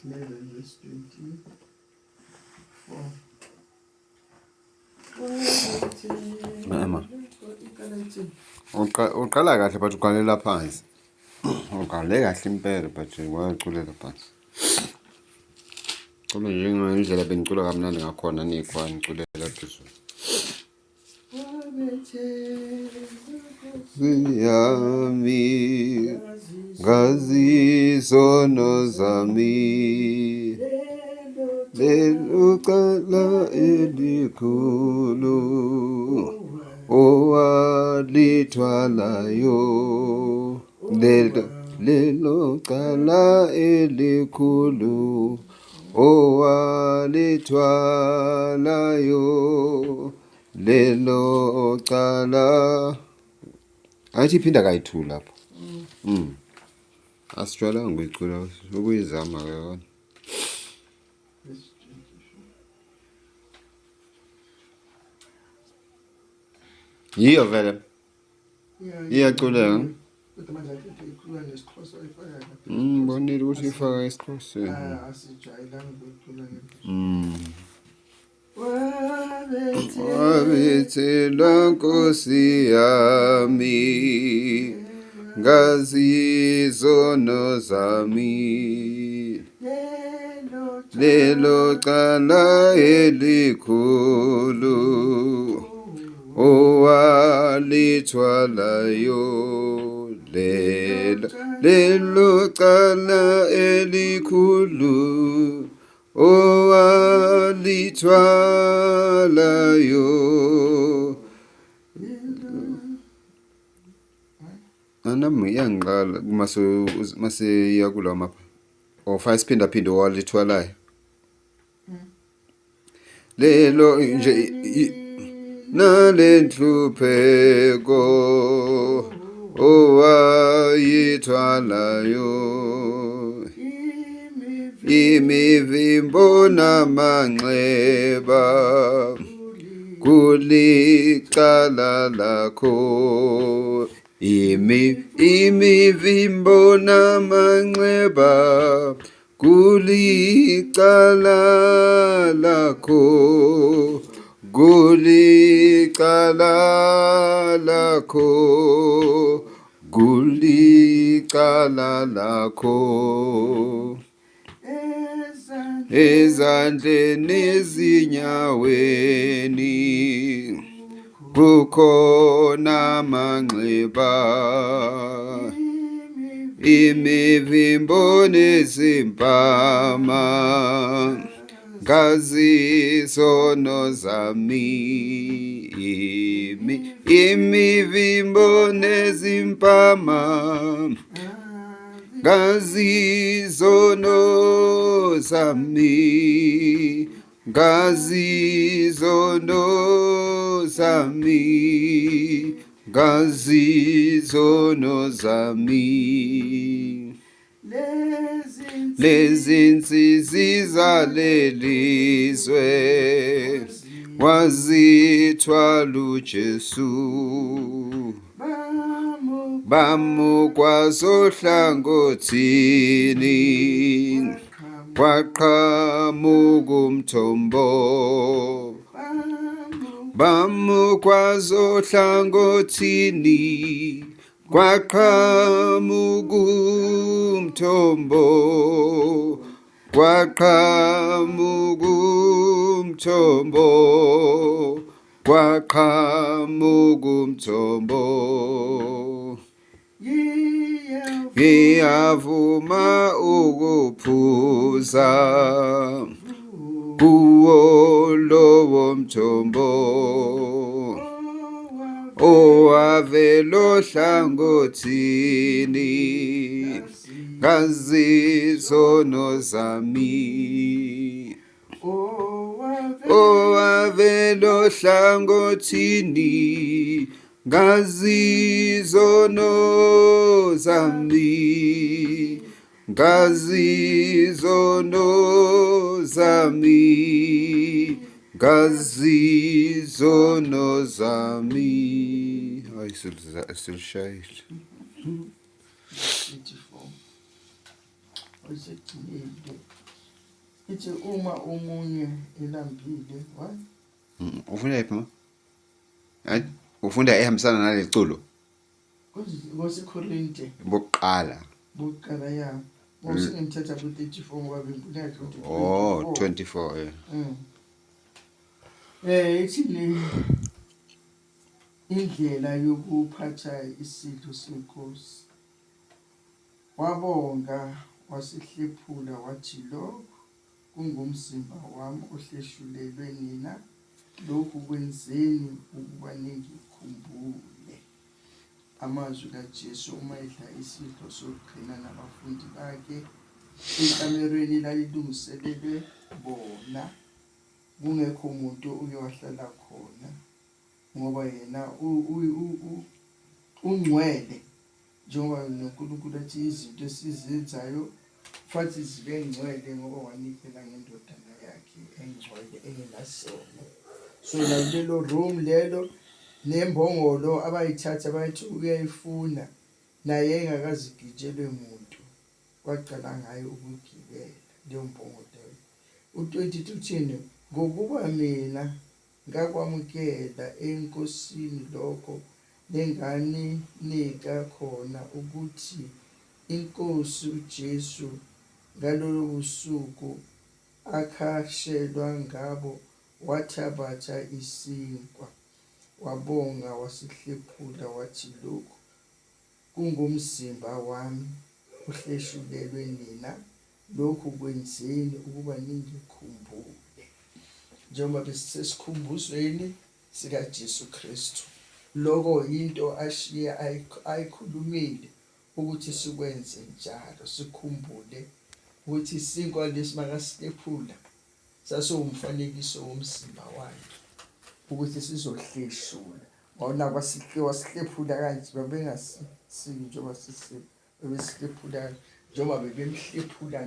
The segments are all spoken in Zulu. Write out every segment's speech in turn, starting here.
11 verse 24. Ema. Uqala kahle but uqalela phansi. Uqale kahle impela but waculela phansi. Cula njengendlela benicula kamnandi ngakhona nikhona niculela phezulu. Yami ngazizono zami lelo cala elikhulu owalithwalayo lelo lelo cala elikhulu owalithwalayo lelo cala ayithi iphinda kayi-two lapho. Asijwayelanga ukuyicula, ukuyizama-ke yona. Yiyo vele iyaculeka. Kodwa manje athi ikhuluma ngesiXhosa ifaka kahle. Bonile ukuthi ifaka isiXhosa. Ah, asijwayelanga ukuyicula ngempela. Wabethelwa Nkosi yami ngazizono zami lelo cala elikhulu owalithwalayo lelo lelo cala elikhulu owalithwalayo. Nami iyangiqala mase mase iya kulawa mapha ofaka isiphindaphinde owalithwalayo lelo nje nalenhlupheko owayithwalayo imivimbo namanxeba kulicala lakho imi imivimbo namanxeba kulicala lakho kulicala lakho kulicala lakho ezandleni ezinyaweni kukhona amanxeba imivimbo nezimpama ngazisono zami imivimbo nezimpama ngazizono zami ngazizono zami ngazizono zami lezinsizi zalelizwe wazithwala uJesu bamukwasohlangothini kwaqhamuka umthombo bamukwasohlangothini kwaqhamuka umthombo kwaqhamuka umthombo kwaqhamuka umthombo ngiyavuma ukuphuza kuwo lowo mthombo owavela ohlangothini ngazizono zami owavela ohlangothini ngazizono zami ngazizono zami ngazizono zami. Hayi, silishayile. 84 osekugcineni. Ithi uma omunye elambile, what? Ufunda yiphi ma? Hayi, ufunda ehambisana naleli culo. KwaseKorinte. Bokuqala. Bokuqala ya. Ngosengimthatha ku-34 ngoba bengibona ukuthi Oh, 24 yeah. Ithini indlela yokuphatha isidlo seNkosi? Wabonga wasihlephula wathi, Lokhu kungumzimba wami ohleshulelwe nina, lokhu kwenzeni ukuba ningikhumbule. Amazwi kaJesu uma edla isidlo sokugcina nabafundi bakhe ekamerweni elalilungiselelwe bona, kungekho muntu oke wahlala khona ngoba yena ungcwele. Njengoba noNkulunkulu athi izinto esizenzayo kufanele zibe ngcwele ngoba wanikela ngendodana yakhe engcwele engenasono. So nakulelo room lelo nembongolo abayithatha bayithi uyayifuna naye engakazigitshelwe muntu waqala ngayo ukugibela leyo mbongolo leyo. U-22 uthini? Ngokuba mina Ngakwamukela eNkosini lokho nenganinika khona, ukuthi iNkosi uJesu ngalolo busuku akhashelwa ngabo wathabatha isinkwa, wabonga, wasihlephula, wathi, Lokhu kungumzimba wami ohleshulelwe nina, lokhu kwenzeni ukuba ningikhumbule. Njengoba besisesikhumbuzweni sikaJesu Kristu, lokho yinto ashiye ayikhulumile ukuthi sikwenze njalo, sikhumbule ukuthi isinkwa lesi makasihlephula sasiwumfanekiso womzimba wakhe ukuthi sizohleshula ngona wasihlephula kanje babengasisiki njengoba sisika bebesihlephula njengoba bebemhlephula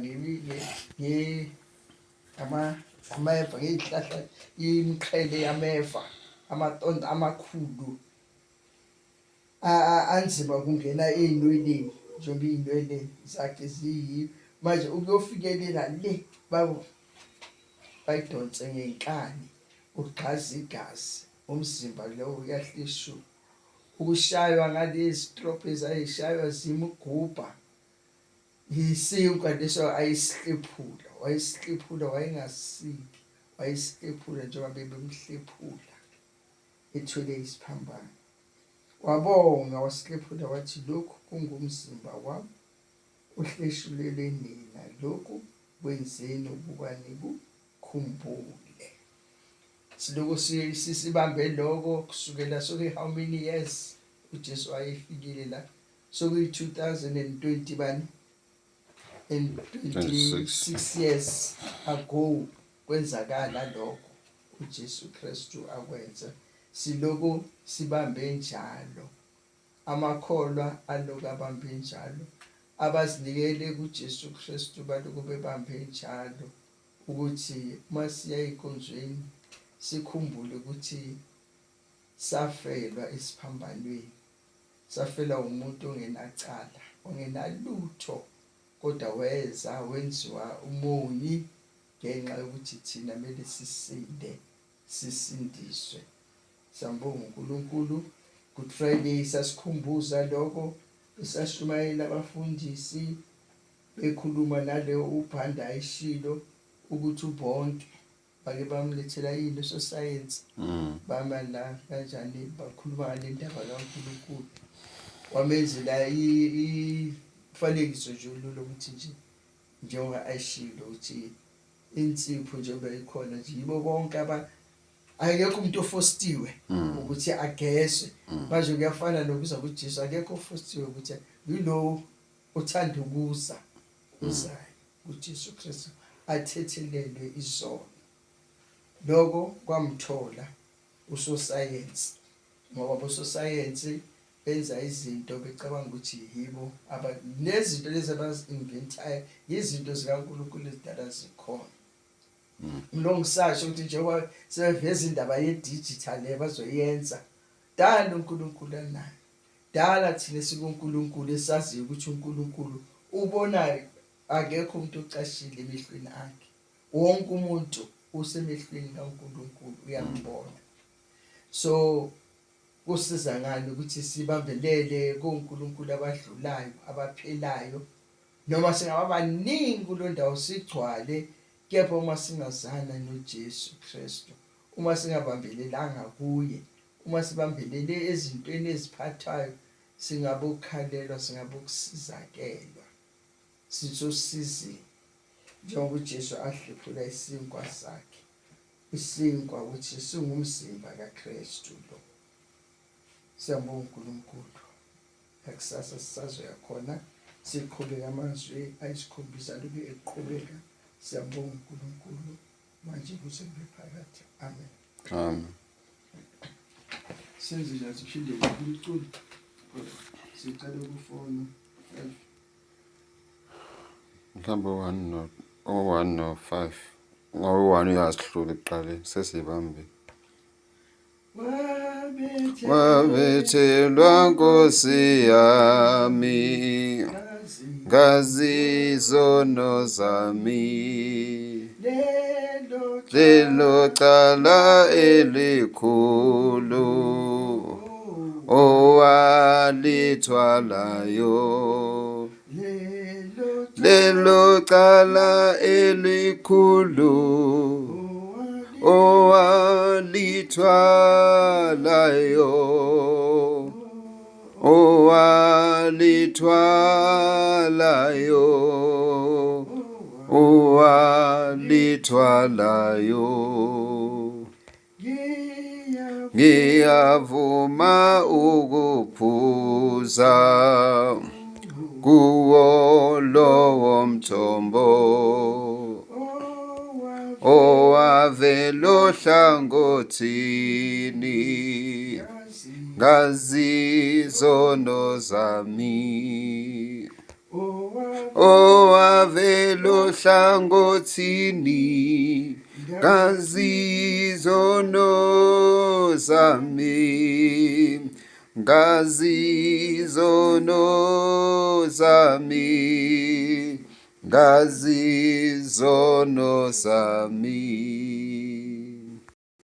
ameva ngey'hlahla imiqhele yameva amatonto amakhulu anzima ukungena ey'nweleni njengoba iy'nwele zakhe ziyiyo manje ukuyofikelela le bayidonse ngenkani ugxaza igazi umzimba lowo uyahleshuka ukushaywa ngalezi strophe ezayishaywa zimugubha yisinkwa leso ayisihlephula wayesihlephula wayengasiki wayesihlephula njengoba bebemhlephula ethwele isiphambano. Wabonga wasihlephula wathi, Lokhu kungumzimba wami ohleshulelwe nina, lokhu kwenzeni ukuba nikukhumbule. Silokhu sisibambe lokho kusukela sokuyi how many years uJesu wayefikile la sokuyi 2020 bani and 26 years ago kwenzakala lokho uJesu Kristu akwenza siloku sibambe njalo amakholwa aloku abambe njalo abazinikele kuJesu Kristu baloku bebambe njalo ukuthi uma siya enkonzweni sikhumbule ukuthi safelwa esiphambanweni Safela umuntu ongenacala, ongenalutho kodwa weza wenziwa umoni ngenxa yokuthi thina mele sisinde, sisindiswe. Siyambonga uNkulunkulu. Good Friday sasikhumbuza lokho, besashumayela abafundisi bekhuluma naleyo uBhanda ayishilo ukuthi ubonke bake bamlethela yini ososayensi bama la kanjani bakhuluma ngale ndaba kaNkulunkulu wamenzela imfanekiso nje olula ukuthi nje njengoba ayishilo ukuthi insipho njengoba ikhona nje yibo bonke aba akekho umuntu ofostiwe ukuthi agezwe manje kuyafana nokuza kuJesu akekho ofostiwe ukuthi yilowo othanda ukuza uzayo kuJesu Kristu athethelelwe izono. Lokho kwamthola usosayensi ngoba abososayensi benza izinto becabanga ukuthi yibo aba nezinto lezi abazi-inventayo yizinto zikaNkulunkulu ezidala zikhona. Mlungisasho ukuthi njengoba sebeveza indaba ye-digital le bazoyenza dala uNkulunkulu anayo. Dala thina esikuNkulunkulu esaziyo ukuthi uNkulunkulu ubonayo akekho umuntu ocashile emehlweni akhe. Wonke umuntu usemehlweni kaNkulunkulu uyambona. So kusiza ngani ukuthi sibambelele koNkulunkulu abadlulayo abaphilayo noma singaba baningi kulondawo sigcwale kepha uma singazana noJesu Kristu uma singabambelelanga kuye uma sibambelele ezintweni eziphathwayo singabokhalelwa singabokusizakelwa sisosizini njengoba uJesu ahlephula isinkwa sakhe isinkwa ukuthi singumzimba kaKristu lo. Siyambonga uNkulunkulu. Nakusasa sisazoya khona siqhubeka amazwi ayisikhombisa loku eqhubeka. Siyambonga uNkulunkulu manje kuze kube phakade. Amen. Amen. Senze njani siphinde umculo. Siqale ku-4 no 5. Mhlawumbe u-one no o-one no-five ngoba u-one uyasihlula ekuqaleni sesibambile. Wabethelwa Nkosi yami ngazi izono zami lelo cala elikhulu owalithwalayo lelo cala elikhulu owalithwalayo owalithwalayo owalithwalayo Ngiyavuma ukuphuza kuwo lowo mthombo owavela ohlangothini ngazi izono zami owavela ohlangothini ngazi izono zami ngazi izono zami ngazi izono zami.